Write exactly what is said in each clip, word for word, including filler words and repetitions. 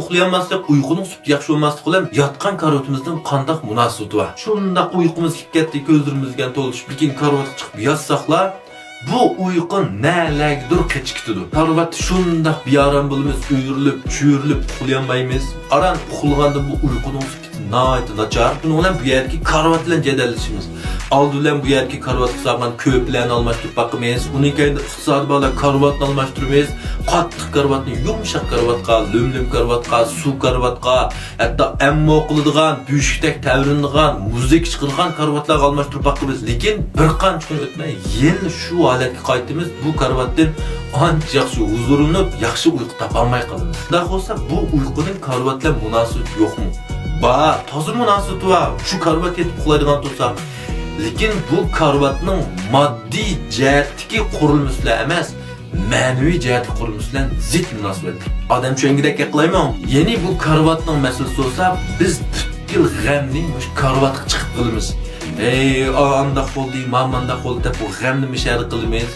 ئۇخلىيالماسلىق، ئۇيقۇنىڭ سۈپىتى ياخشى بولماسلىقى بىلەن ياتقان كارىۋىتىمىزنىڭ قانداق مۇناسىۋىتى بار؟ شۇنداق ئۇيقۇمىز كېلىپ كەتتى، كۆزلىرىمىز يەنە تولۇشۇپ، لېكىن كارىۋاتقا چىقىپ ياتساقلا، بۇ ئۇيقۇ نەلەرگىدۇر قېچىپ كېتىدۇ. كارىۋاتتا شۇنداق بىئارام بولىمىز، ئۆرۈلۈپ، چۆرۈلۈپ ئۇخلىيالمايمىز. ئاران ئۇخلىغاندا بۇ ئۇيقۇنىڭ سۈپىتى ناھايىتى ناچار. شۇنىڭ بىلەن بۇ يەردىكى كارىۋات بىلەن جېدەللىشىمىز. ئالدى بىلەن بۇ يەردىكى كارىۋاتقا سالغان كۆپلەرنى ئالماشتۇرۇپ باقىمىز. ئۇنىڭ كەينىدە ئىقتىسادى بارلار كارىۋاتنى ئالماشتۇرىمىز. قاتتىق كارىۋاتنى يۇمشاق كارىۋاتقا، لۆم-لۆم كارىۋاتقا، سۇ كارىۋاتقا، ھەتتا ئەممە قىلىدىغان، بۆشۈكتەك تەۋرىنىدىغان، مۇزىكا چىقىرىدىغان كارىۋاتلارغا ئالماشتۇرۇپ باقىمىز. لېكىن بىر قانچە كۈن ئۆتمەي يەنە شۇ ھالەتكە قايتىمىز. بۇ كارىۋاتتىن ئانچە ياخشى ھۇزۇرلىنىپ، ياخشى ئۇيقۇ تاپالماي قالىمىز. شۇنداق بولسا، بۇ ئۇيقۇنىڭ كارىۋات بىلەن مۇناسىۋىتى يوقمۇ؟ بار، تازا مۇناسىۋىتى بار. شۇ كارىۋات يېتىپ ئۇخلايدىغان تۇرساق. لېكىن بۇ كارىۋاتنىڭ ماددىي جەھەتتىكى قۇرۇلمىسى بىلەن ئەمەس، مەنىۋى جەھەتتىكى قۇرۇلمىسى بىلەن زىت مۇناسىۋەتلىك. ئادەم چۈشەنگۈدەك گەپ قىلايمۇ؟ يەنى بۇ كارىۋاتنىڭ مەسىلىسى بولسا، بىز پۈتكۈل غەمنى مۇشۇ كارىۋاتقا چىقىپ قىلىمىز. ھەي، ئا-، ئانداق بولدى، ما-، مانداق بولدى دەپ بۇ غەمنى مۇشۇ يەردە قىلىمىز.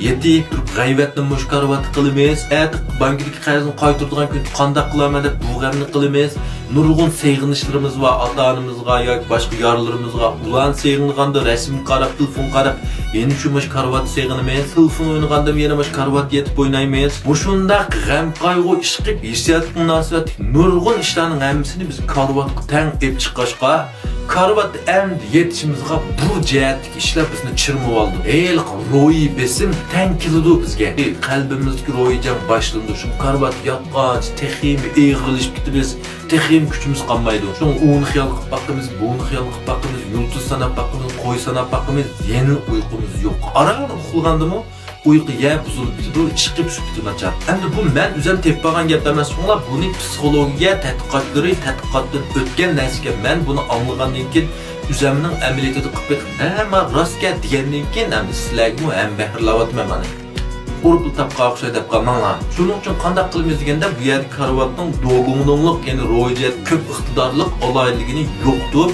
يېتىپ تۇرۇپ غەيۋەتنى مۇشۇ كارىۋاتتا قىلىمىز. ئەتە بانكىدىكى قەرزنى قايتۇرىدىغان كۈندە قانداق قىلارمەن دەپ بۇ غەمنى قىلىمىز. نۇرغۇن سېغىنىشلىرىمىز بار، ئاتا-ئانىمىزغا ياكى باشقا يارلىرىمىزغا. ئۇلارنى سېغىنغاندا رەسىمگە قاراپ، تېلېفونغا قاراپ، يەنە شۇ مۇشۇ كارىۋاتتا سېغىنىمىز. تېلېفون ئوينىغاندا يەنە مۇشۇ كارىۋاتتا يېتىپ ئوينايمىز. مۇشۇنداق غەم-قايغۇ ئىشقىپ، ھېسسىياتقا مۇناسىۋەتلىك نۇرغۇن ئىشلارنىڭ ھەممىسىنى بىز كارىۋاتقا تەڭ ئېلىپ چىققاچقا، كارىۋاتتا ئەمدى يېتىشىمىزغا بۇ جەھەتتىكى ئىشلار بىزنى چىرمىۋالىدۇ. ھېلىقى روھىي بېسىم تەڭ كېلىدۇ بىزگە. قەلبىمىزدىكى روھىي جەڭ باشلىنىدۇ. شۇڭا كارىۋاتتا ياتقانچە تېخىمۇ ئېغىرلىشىپ كېتىمىز، تېخىمۇ كۈچىمىز قالمايدۇ. شۇڭا ئۇنى خىيال قىلىپ باقىمىز، بۇنى خىيال قىلىپ باقىمىز، يۇلتۇز ساناپ باقىمىز، قوي ساناپ باقىمىز، يەنىلا ئۇيقۇمىز يوق. ئاران ئۇخلىغاندىمۇ ئۇيقۇ يە بۇزۇلۇپ كېتىدۇ، ئىشقىپ سۈپىتى ناچار. ئەمدى بۇ مەن ئۆزۈم تېپىپ بارغان گەپ ئەمەس، شۇڭلار بۇنى پسىخولوگىيە تەتقىقاتلىرى تەتقىقاتتىن ئۆتكەن نەرسىكەن. مەن بۇنى ئاڭلىغاندىن كېيىن ئۆزۈمنىڭ ئەمەلىيىتىدە قىلىپ بېقىپ، ھە، ما راستكەن دېگەندىن كېيىن ئەمدى سىلەرگىمۇ ھەم بەھرىلەۋاتىمەن مانا. ئۇرۇپلا تاپقان ئوخشايدۇ دەپ قالماڭلار. شۇنىڭ ئۈچۈن قانداق قىلىمىز دېگەندە، بۇ يەردە كارىۋاتنىڭ دوگۇڭدۇڭلۇق، يەنى روھىي جەھەتتە كۆپ ئىقتىدارلىق ئالاھىدىلىكىنى يوقىتىپ،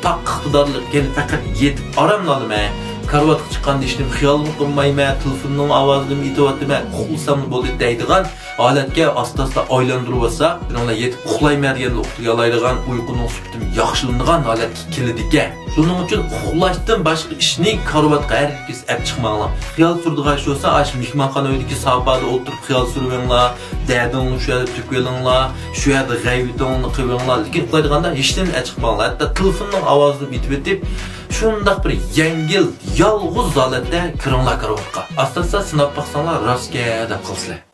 تاق ئىقتىدارلىق، يەنى پەقەت يېتىپ ئاراملا ئالىمەن. كارىۋاتقا چىققاندا ھېچنېمە خىيالمۇ قىلمايمەن، تېلېفوننىڭ ئاۋازىنىمۇ ئېتىۋاتىمەن، ئۇخلىساملا بولدى دەيدىغان ھالەتكە ئاستا-ئاستا ئايلاندۇرۇۋالساق، شۇنىڭ بىلەن يېتىپ ئۇخلايمەن دېگەندە ئۇخلىيالايدىغان، ئۇيقۇنىڭ سۈپىتىمۇ ياخشىلىنىدىغان ھالەتكە كېلىدىكەن. شۇنىڭ ئۈچۈن ئۇخلاشتىن باشقا ئىشنى كارىۋاتقا ھەرگىز ئەپ چىقماڭلار. خىيال سۈرىدىغان ئىش بولسا، ئاشۇ مېھمانخانا ئۆيىدىكى ساپادا ئولتۇرۇپ خىيال سۈرۈۋېلىڭلار، دەردىڭلارنى شۇ يەردە تۆكۈۋېلىڭلار، شۇ يەردە غەيۋىتىڭلارنى قىلىۋېلىڭلار. لېكىن ئۇخلايدىغاندا ھېچنېمىنى ئەپ چىقماڭلار. ھەتتا تېلېفوننىڭ ئاۋازىنى ئېتىۋېتىپ، شۇنداق بىر يەڭگىل، يالغۇز ھالەتتە كىرىڭلار كارىۋاتقا. ئاستا-ئاستا سىناپ باقساڭلار، راستكەن دەپ قالىسىلەر.